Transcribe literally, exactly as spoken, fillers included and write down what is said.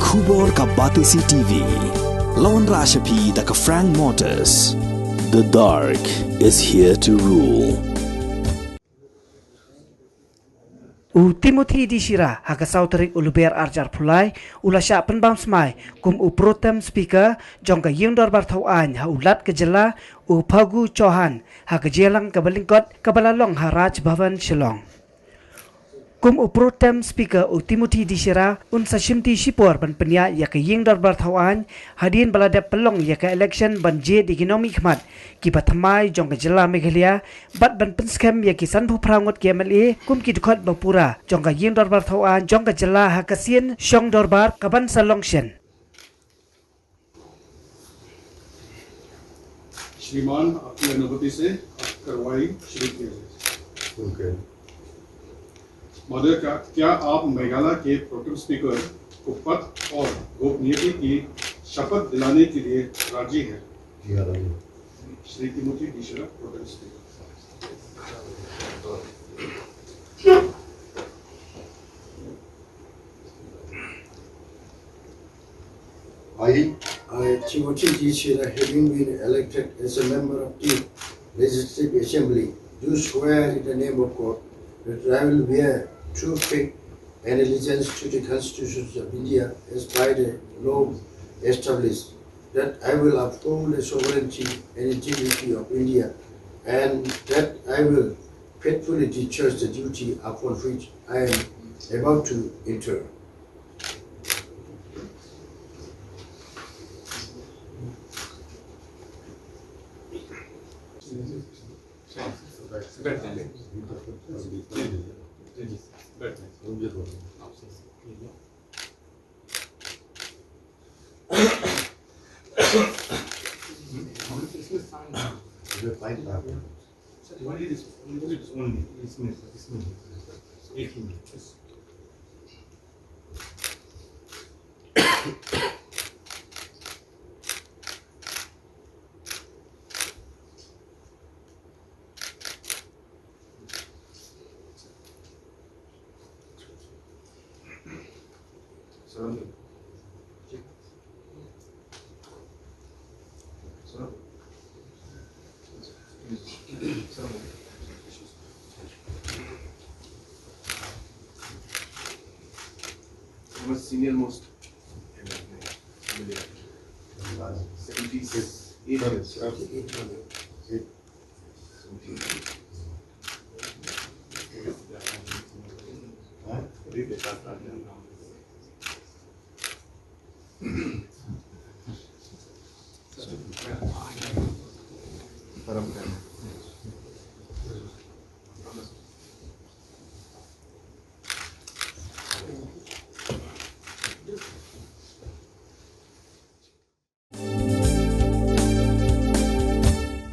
Khubor ka Batesi T V. Lawan Rashapi da ka Frank Motors. The dark is here to rule. U Timothy D Shira ha ka saw tarik u Lber arhajar arphew lai u la shah pynbam smai kum u Pro Tem Speaker jong ka Ïing Dorbar Thaw Aiñ ha u Lat ka Jylla u Phagu Chauhan ha ka jingïalang kaba lyngkot kaba la long ha Raj Bhavan Shillong. Kum u Pro Tem Speaker u Timothy D Shira un sa shimti shipor ban pynïaid ïa ka Ïing Dorbar Thaw Aiñ hadien ba la dep pynlong ïa ka election ban jied ïa ki nongmihkhmat kiba thymmai jong ka Jylla Meghalaya bad ban pynskhem ïa ki sanphew phra ngut ki M L A kum ki dkhot ba pura jong ka Ïing Dorbar Thaw Aiñ jong ka Jylla ha ka sien shong dorbar kaban sa long shen. श्रीमान, आपकी अनुमति से कार्रवाई शुरू की जाए। ओके। महोदय, क्या, क्या आप मेघालय के प्रोटेम स्पीकर को पद और गोपनीयता की शपथ दिलाने के लिए राजी हैं? जी हाँ, राजी हूँ। Shri Timothy D Shira, pro tem speaker. I, I, Timothy D Shira, having been elected as a member of the Legislative Assembly, do swear in the name of God that I will bear true faith and allegiance to the constitutions of India as by the law established, that I will uphold the sovereignty and integrity of India, and that I will faithfully discharge the duty upon which I am about to enter. Only this, only this, only this, this. Senior most. Seventy-eight years.